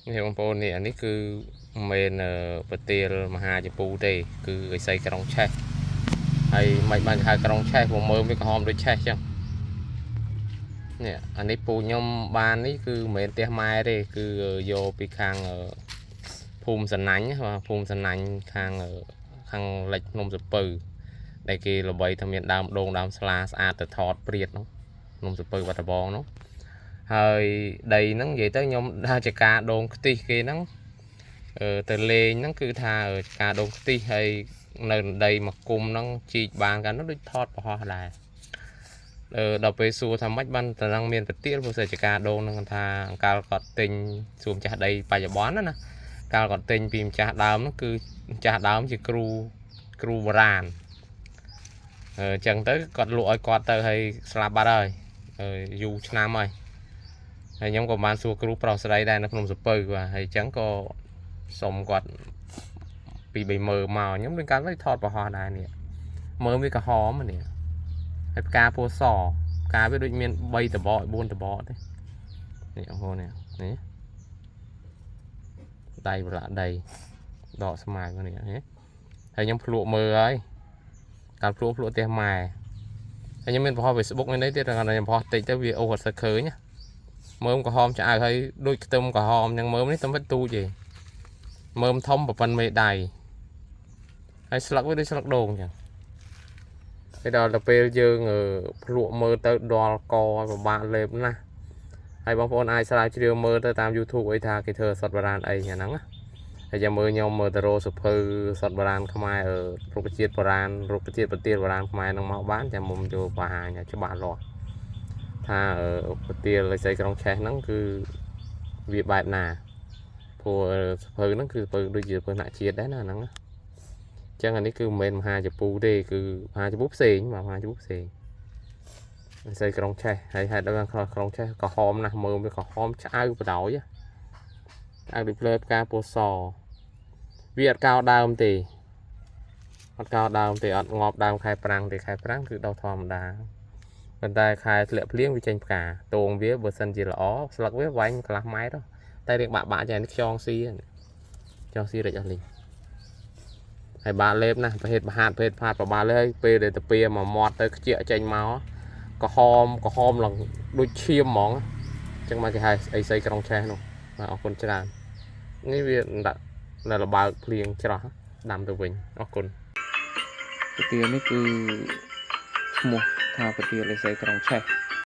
នេះបងប្អូននេះអានេះគឺមិនមែនប្រទាលមហាចពូទេគឺឥសីក្រុងឆេះហើយមិនបានគេហៅក្រុងឆេះព្រោះមើលវាក្រហមដូចឆេះចឹងនេះអានេះពូខ្ញុំបាននេះគឺមិនមែនផ្ទះម៉ែទេគឺយកពីខាងភូមិសណាញ់បាទភូមិសណាញ់ខាងខាងលិចភ្នំសពៅដែលគេល្បីថាមានដើមដូងដើមស្លាស្អាតទៅថតព្រាតនោះភ្នំសពៅបាត់ដំបងនោះហើយដីហ្នឹងនិយាយទៅខ្ញុំដើរចការដូងខ្ទិះគេហ្នឹងទៅលេងហ្នឹងគឺថាការដូងខ្ទិះហើយនៅដីមកគុំហ្នឹងជីកបានកាលនោះដូចថតប្រហោះដែរដល់ពេលសួរថាម៉េចបានតំណឹងមានប្រទាលព្រោះសេចការដូងហ្នឹងថាអង្កលគាត់ទិញសួរម្ចាស់ដីបច្ចុប្បន្នណាណាកាលគាត់ទិញពីម្ចាស់ដើមហ្នឹងគឺម្ចាស់ដើមជាគ្រូគ្រូបុរាណអញ្ចឹងទៅគាត់លក់ឲ្យគាត់ទៅហើយស្លាប់បាត់ហើយយូរឆ្នាំហើយហើយខ្ញុំក៏បានសួរគ្រូប្រុសស្រីដែរនៅភ្នំសពៅបាទហើយអញ្ចឹងក៏សុំគាត់ពី3មើមកខ្ញុំដូចកាលទៅថតប្រហោះដែរនេះមើវាក្រហមនេះហើយផ្កាពណ៌សផ្កាវាដូចមាន3តបក4តបកទេនេះបងប្អូននេះនេះដៃប្រឡាក់ដីដកស្មៅនេះហើយខ្ញុំភ្លក់មើលហើយកាលភ្លក់ភ្លក់ផ្ទះម៉ែហើយខ្ញុំមានបង្ហោះ Facebook នេះទៀតគាត់ខ្ញុំបង្ហោះតិចទៅវាអូសអត់សូវឃើញណាមើមក្រហមឆ្អៅហើយដូចខ្ទឹមក្រហមយ៉ាងមើមនេះតែមិនទូចទេមើមធំប្រប៉ុនមេដៃហើយស្លឹកវាដូចស្លឹកដូងអញ្ចឹងហើយដល់ទៅពេលយើងភ្លក់មើលទៅដល់កពិបាកលេបណាស់ហើយបងប្អូនអាចស្រាវជ្រាវមើលទៅតាម YouTube អីថាគេធ្វើអសត់បុរាណអីហ្នឹងណាហើយចាំមើលខ្ញុំមើលទៅរកសភៅអសត់បុរាណខ្មែររុក្ខជាតិបុរាណរុក្ខជាតិប្រទាលបុរាណខ្មែរហ្នឹងមកបានចាំមុំចូលបង្ហាញឲ្យច្បាស់លាស់ថាប្រទាលឥសីក្រុងឆេះហ្នឹងគឺវាបែបណាព្រោះសភៅហ្នឹងគឺសភៅដូចជាសភៅថ្នាក់ជាតិដែរណាហ្នឹងណាអញ្ចឹងអានេះគឺមិនមែនមហាចពូទេគឺមហាចពូផ្សេងបាទមហាចពូផ្សេងឥសីក្រុងឆេះហើយហេតុដល់ក្រុងឆេះក្រហមណាស់មើលវាក្រហមឆ្អៅបដ ாய் ឆ្អៅដូចផ្លែផ្កាពណ៌សវាអត់កោដើមទេអត់កោដើមទេអត់ងាប់ដើមខែប្រាំងទេខែប្រាំងគឺដុះធម្មតាប៉ុន្តែខែធ្លាក់ភ្លៀងវាចេញផ្កាតងវាបើសិនជាល្អស្លឹកវាវែងកន្លះម៉ែត្រតែរៀងបាក់បាក់ចានេះខ្យងស៊ីខ្យងស៊ីរិចអស់លីងហើយបាក់លេបណាប្រហេតបហាតប្រហេតផាតប្របាលេហើយពេលដែលទៅពៀមកមាត់ទៅខ្ជាក់ចេញមកក្រហមក្រហមឡើងដូចឈាមហ្មងអញ្ចឹងមកគេហៅអីសីក្រុងឆេះនោះបាទអរគុណច្រើននេះវាដាក់នៅលបើកភ្លៀងច្រោះដាំទៅវិញអរគុណ ប្រទាលនេះគឺឈ្មោះថាប្រទាលឥសីក្រុងឆេះ។